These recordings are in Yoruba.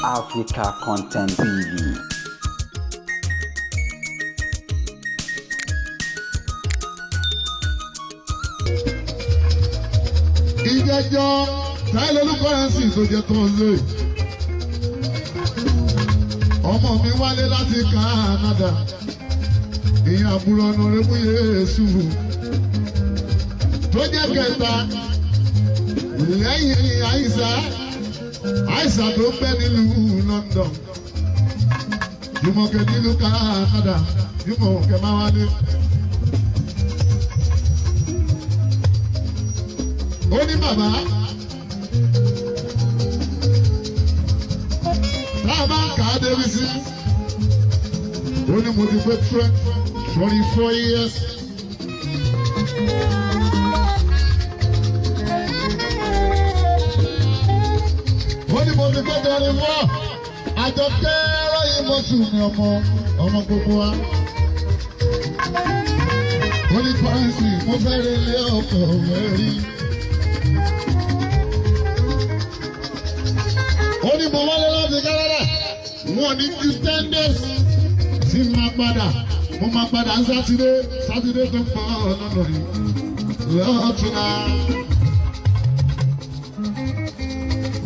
Africa Content TV. Ìjẹjọ táyé olùkọ́rẹ́nsì tó jẹ tó ń lè. Ọmọ mi wálé láti Canada. Ìyẹn àbúrò ọ̀nà rẹ̀ mú Yéésù. Tó jẹ́ kẹta lẹ́yìn Àìsà Àìsà tó ń bẹ nílùú London. Jùmọ̀kẹ́ nílùú Canada. Jùmọ̀kẹ́ máa wálé. Ó ní bàbá tá a bá ń kà á débi sí, ó ní mo ti pé 24 years. Ó ní mo ti pé 24. Àjọ kẹ́rọ yìí mo tù ní ọmọ ọmọ gbogbo wa. Ó ní kọ́rẹ́nsì mo fẹ́ rí ilé ọkọ̀ rí. Ó ní mo wálé láti Canada, wọn ní ju 10 days tí máa padà, mo máa padà ní sátidé, sátidé tó ń bọ̀ lọ́nà yìí lọ́túnla.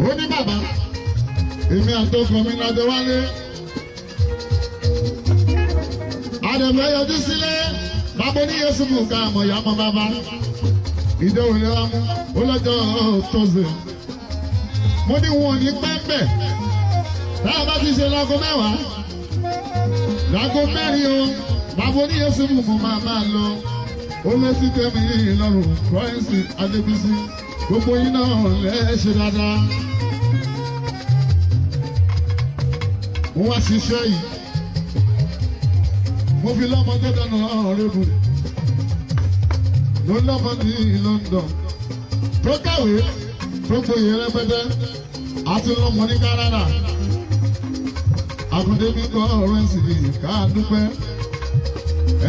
Ó ní bàbá, èmi àtọkọ mi lájọ wálé. Àdàbẹ̀ yọjú sílé, bàbá oníyẹsùn mú ká àmọ̀ ìyá mọ́ bàbá. Ìjọ òní wa mú ó lọ́jọ́ tọ́sẹ̀. Mo ní wọn ní pẹ́ńpẹ́ tá a bá ti ṣe láago 10, láago 4 o, bàbá oníyẹsùn mú mo máa máa lọ. Ó lọ sí tẹ́mi lọ́rùn kọ́rẹ́nsì Adébísí, gbogbo yín náà lẹ́ ṣe dáadáa. Mo wá ṣiṣẹ́ yìí, mo fi lọ́mọ tó dáná rébù ló lọ́mọ ní London tó kàwé tó gboyè rẹpẹtẹ, àti lọ́mọ ní Canada. Àkùndé mi kọ́ ọ̀rẹ́nsì ká dúpẹ́.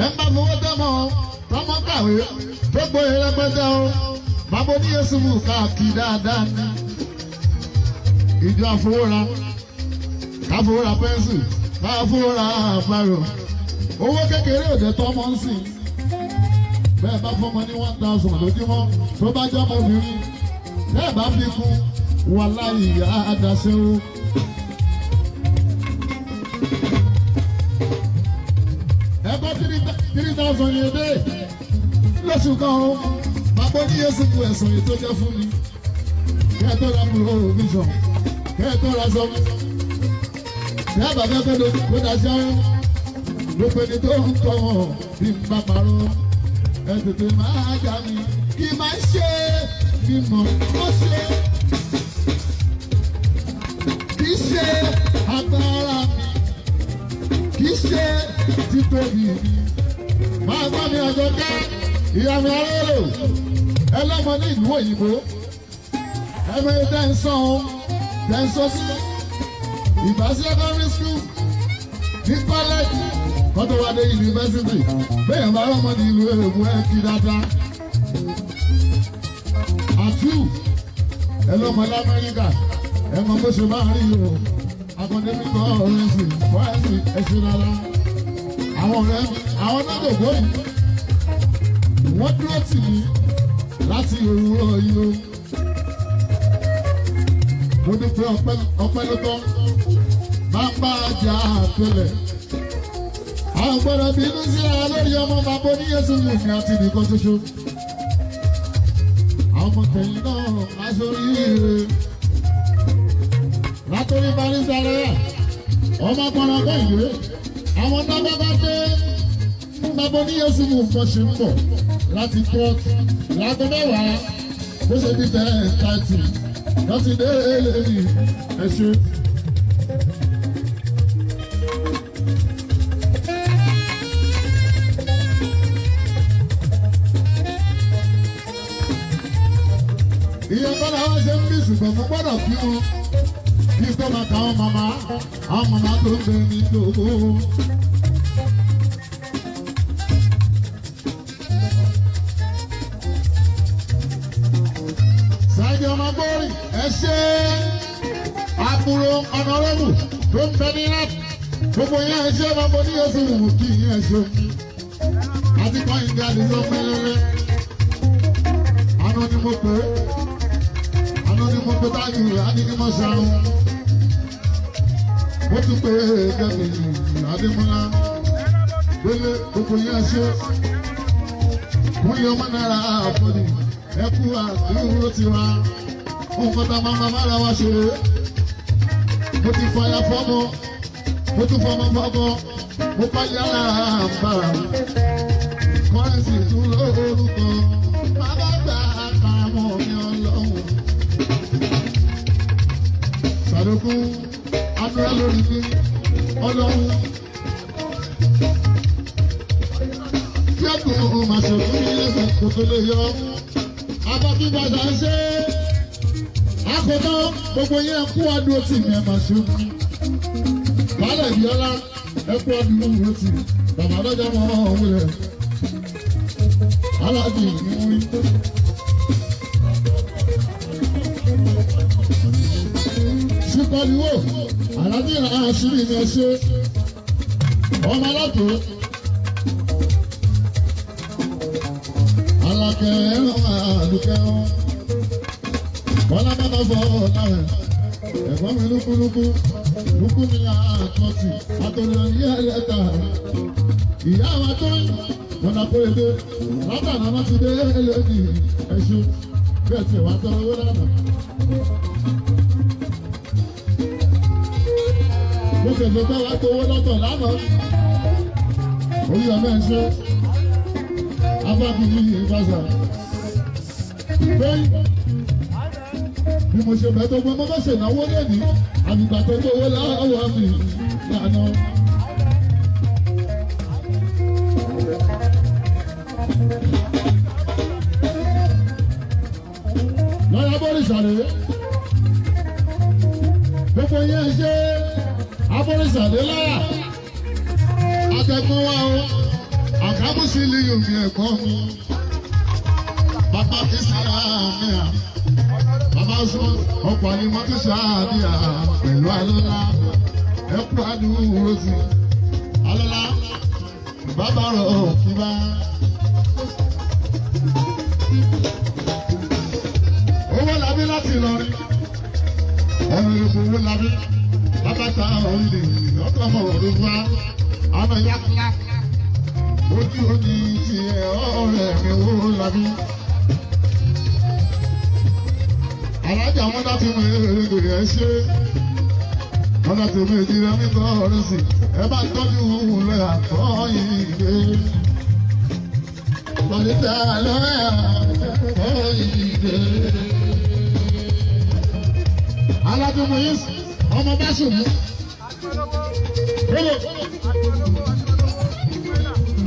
Ẹ má fowó tọmọ tọmọ kàwé tó gboyè rẹpẹtẹ o, bàbá oníyẹsùn káàkiri dáadáa ní ìjọ àfowórà, káfowórà pẹ́ńsì, káfowórà àparò. Owó kékeré òde tọmọ ń sìn. Bẹ́ẹ̀ bá fọmọ ní 1,000 lójúmọ́, tó bá jọ́mọ obìnrin, bẹ́ẹ̀ bá fi kún, wà láyé ìyá àdàṣẹ́wó. Ẹ̀kọ́ 3,000 yẹn dé lóṣù kan o, bàbá oníyẹsùn kù ẹ̀sùn yìí tó jẹ́ fún mi. Kẹ́ ẹ tó ra provision, kẹ́ ẹ tó ra sọ́mú. Kẹ́ ẹ bàbá tó kó daṣẹ́wó, gbogbo ẹni tó ń tọ́ wọn bí n bá parọ́. Ẹ tètè máa jà mí kí máa ṣe mímọ́ ó ṣe, kì í ṣe agbára mi, kì í ṣe títóbi mi. Máa gbọ́ mi àjọkẹ́ ìyá mi aróró ẹlọ́mọ ní ìlú òyìnbó, ẹ̀mọ tẹ̀sán tẹ̀sán sí ìgbà secondary school ní college kọ́tọ́ wá dé yunifásitì, bẹ́ẹ̀ bá rọ́mọ ní ìlú èbú ẹ̀ kí dáadáa. Àtú ẹlọ́mọ lamẹ́ríkà, ẹ mọ bó ṣe máa rí o. Akọ́ndé mi kọ́ ọ̀rẹ́sì fọ́ẹ̀sì ẹ̀ṣin dáadáa. Àwọn ọ̀rẹ́ mi, àwọn náà kò gbóyè. Wọ́n dúró tì mí láti òwúrọ̀ yìí o. Mo dúpẹ́ ọpẹ́ ló tọ́. Máa ń bá ajá àtẹlẹ̀. Àwọn gbọ́dọ̀ bínú sí ara lórí ọmọ bàbá oníyẹsùn lùmí àti nìkan ṣoṣo. Àwọn ọmọ tẹ̀yìn náà aṣorí ire. Látòrí barista rẹ̀, ọmọ pọnrakọ́ ìwé. Àwọn náà bá dé bàbá oníyẹsùn mú nǹkan ṣe ń bọ̀ láti kóòtù láago 10 bó ṣe di 10:30 láti dé eléyìí ẹ ṣe. Ìyẹn kọ́ làwọn ṣe ń bí, ṣùgbọ́n mo gbọ́dọ̀ kí wọn kí tó máa ka àwọn màmá, àwọn màmá tó ń bẹ ní ìdòwò. Ṣáájú ọmọ bórí ẹ ṣe. Àbúrò ọ̀nàrẹ́bù tó ń bẹ ní rap. Gbogbo yẹn ṣé bàbá oníyẹ̀sùn wù kí yẹn ṣe. Àti kọ́yìn jáde ló pẹ́lẹ́lẹ́. Àná ni mo pè é. Àná ni mo pè táyù Adínímọ̀ṣáhùn. Mo tún pè é Kẹ́mi Adémọ́lá. Délé gbogbo yẹn ṣe. Kúnlé ọmọ náírà àfọ̀dì. Ẹ kú àdúró tiwa. Nǹkan tá a máa máa bára wa ṣe. Mo ti fàyà fọ́mọ. Mo tún fọmọ fọ́mọ. Mo bá yàrá àbára. Kọ́rẹ́sì tún lórúkọ. Bàbá gbà kàmọ́ mi ọlọ́run. Sàdókù, àdúrà lórí mi, ọlọ́run. Kí ẹ̀dùn máa ṣe fún mi lẹ́sẹ̀ kó tó lè yọ. Abákígbàdà ń ṣe é. Àkótán gbogbo yẹn kú adúró tì mí ẹ̀ máa ṣe fún mi. Baálẹ̀ Bíọ́lá ẹ kú adúró tì mí. Bàbá lọ́jà mọ́ ọ̀hún rẹ̀. Aláàbí ìwúrí. Sípàdíwò, aláàbí àṣírí ni ẹ ṣe. Ọmọ aláàtò. Alákẹ́ ẹ̀rọ àlùkẹ́ wọn. Bọ́lá bàbá fọ ọ̀la rẹ̀. Ẹ̀gbọ́n mi lúkúlúkú. Lúkú mi àkọ́tì. Àtòlù ní ẹlẹ́ta. Ìyá wa tó ń mọ̀nà kórede. Látàná wọn ti dé lónìí ẹ̀ṣu. Bẹ́ẹ̀ tí wàá tọrọ owó lánàá. Mo tẹ̀sán pé wàá gbowó lọ́tọ̀ lánàá. Orí ọmọ ẹ̀ ṣe. Afábíyí ìfàṣà. Bẹ́ẹ̀ bí mo ṣe bẹ́ẹ̀ tó gbọ́ mo bá ṣe ìnáwó lónìí àgbìgbà tó gbowó lọ́wọ́ mi lánàá. Lọ́yà bọ́rìṣàlẹ̀ gbogbo yẹn ṣe abọ́rìṣàlẹ̀ lára akẹ́kọ̀ọ́ wa o àkámúsí liyùn mi ẹ̀kọ́ mi bàbá kìsì àmì à bàbá sọ ọ̀pọ̀ ni mo tún ṣáàdìyà pẹ̀lú alọ́lá ẹ̀kú àdúró sí alọ́lá bàbá rọ̀ kí bá. Owó labí láti Ìlọrin ọ̀rọ̀ ìbò owó labí lábàtà òǹdè ọkọ̀ ọmọ òrùfá àmọ́ ìyá ojú òní tiẹ̀ ọ̀rẹ́ mi owó labí. Alájà wọn láti mú èrè ẹ ṣe wọn láti mú èjì rẹ nígbà ọ̀rẹ́ sí ẹ bá tọ́jú òun lọ́yà kọ́ ìgbé. Pọ̀lítà lọ́yà kọ́ ìgbé. Aládùnmọ̀ yìí ọmọ bá sùn mú. Kóbò.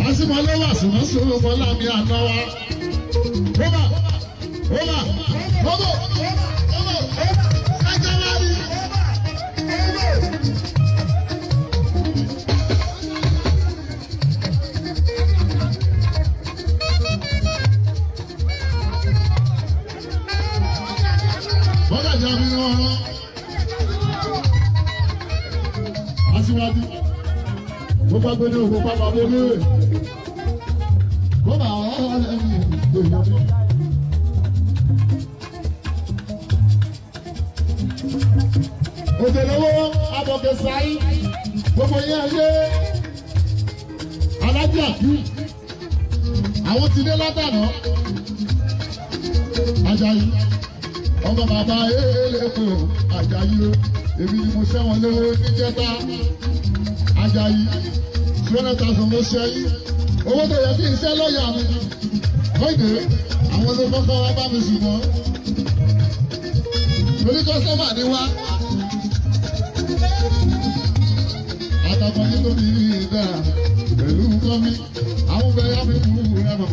Àsìmọ̀ ló wà sùnmọ́ sùnmọ́ bọ́lá mi àná wa. Kóbà. Kóbà. Kóbò. Kóbò. Ẹjọ́ wá rí. Bọ́lá jẹ́ mi wọ́n rán. Aṣíwájú. Mo bá gbé ní òkú pápá mo léèrè. Kó bá ọ̀rọ̀ lẹ́yìn ìgbéyàwó mi. Òjòlówó abọ̀kẹ́ sáyé. Gbogbo yẹn ṣe alájà kú. Àwọn ti dé látàná. Ajayi ọmọ bàbá eléko Ajayi o. Èmi ni mo ṣẹ́wọ̀n lówó níjẹta. Ajayi 200,000 mo ṣe yí. Owó tó yẹ kí n ṣe lọ́ọ̀yà mi. Kọ́ìdé àwọn ló kọ́kọ́ wá bá mi ṣùgbọ́n. Torí kọ́sọ́mà ni wá. Àtàkùn nítorí ìdá pẹ̀lú kọ́mí. Àwọn bẹ̀rẹ̀ mi kú rẹ̀ mọ̀.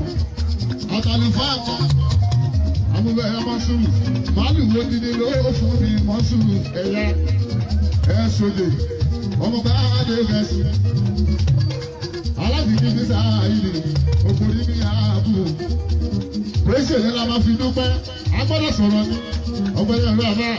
Àtàlùfáà kan. Àwọn bẹ̀rẹ̀ mọ́ sùúrù. Màálù wo dídí ló fún mi mọ́ sùúrù ẹ̀yà ẹ̀ sóde. Ọmọ bá dé gẹ̀ẹ́sì. Aláàbí ní sáà ìlú òkùnrin ní ààbò. Pèsè ní la máa fi dúpẹ́. A gbọ́dọ̀ sọ̀rọ̀ ni. Ọgbẹ́ni ọ̀rẹ́ àbá.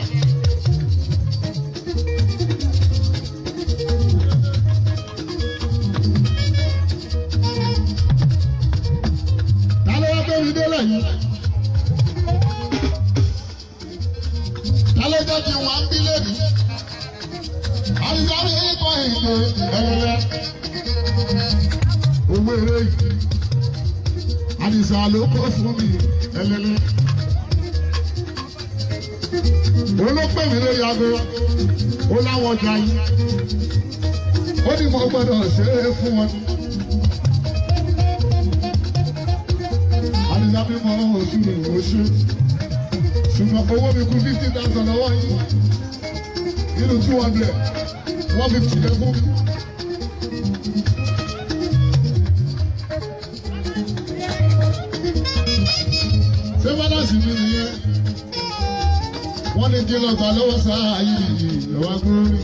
kí n wá ń bí lẹ́nu. Àdìsá mi ní kọ́ ìgbè ẹlẹ́lẹ́. Owó eré yìí. Àdìsá ló kó fún mi ẹlẹ́lẹ́. Òun ló pè mí lórí aago. Ó láwọn ọjà yìí. Ó ní mo gbọ́dọ̀ ṣe é fún wọn. Àdìsá mi mọ oṣù oṣù. Ṣùgbọ́n owó mi kú 50,000 lọ́wọ́ yìí. Nínú 200, 150 lẹ fún mi. Ṣé bálàsì mi nìyẹn? Wọ́n ní kí lọ́gbà lọ́wọ́ sáà yìí lọ́wọ́ gbórí.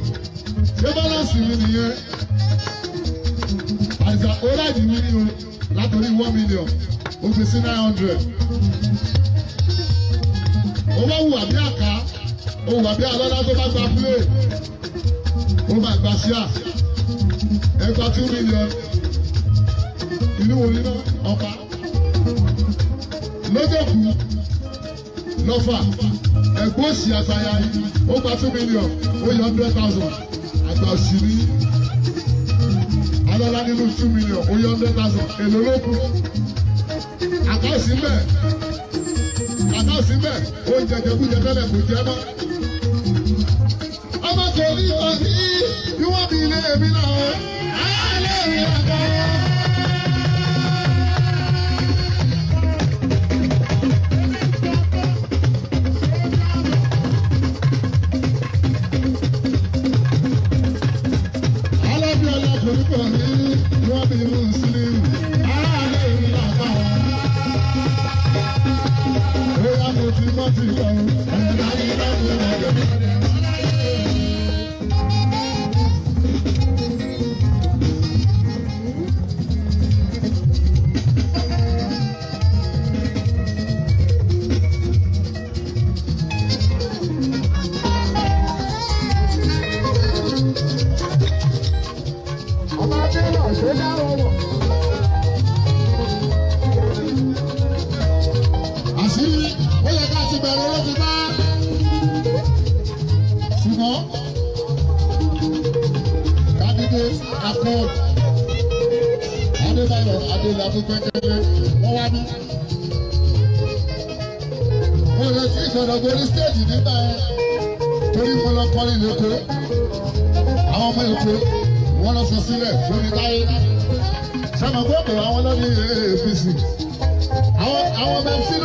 Ṣé bálàsì mi nìyẹn? Àdìsá orájì mi ní o látòrí 1 million ó fi sí 900. Ó bá wù àbí àká, ó wù àbí alọ́lá tó bá gba play, ó máa gba ṣíà. Ẹ gba 2 million. Ìlú wo ni náà? Ọ̀pá. Lójókù lọ́fà ẹ̀gbọ́n òsì àtàyà yìí ó gba 2 million ó yọ 100,000 àgbà òsì ní alọ́lá nínú 2 million ó yọ 100,000 èlò ló kù àkáòsì mbẹ àkáòsì mbẹ oúnjẹ jẹkújẹ tẹ́lẹ̀ kò jẹ mọ́. Ọmọ kò ní ọtí bí wọ́n bí ilé mi náà á lè rí ọkọ. Alábí ọlọ́kùnrin kò ní wọ́n bí Mùsùlùmí á lè rí ọkọ. Bóyá mo ti mọ́ ti lọ, ẹ̀ka ní lọ́dún ọ̀dọ̀. Ọba tí lọ ṣe dáwọ́ wọ̀. Àṣírí ó yẹ ká ti bẹ̀rẹ̀ ló ti bá. Ṣùgbọ́n candidate accord Adébáyọ̀ Adélábù pẹ́kẹ́lẹ́ wọ́n wá ní. Mo lè tí ìgbọ̀dọ̀ gorí stéèjì nígbà yẹn torí mo lọ kọrin lẹ́kọ̀ọ́. Àwọn ọmọ Èkó wọ́n lọ sọ sílẹ̀ fún mi táyé. Sọ́mọ gbọ́dọ̀ àwọn lọ́dún APC. Àwọn ọmọ MC.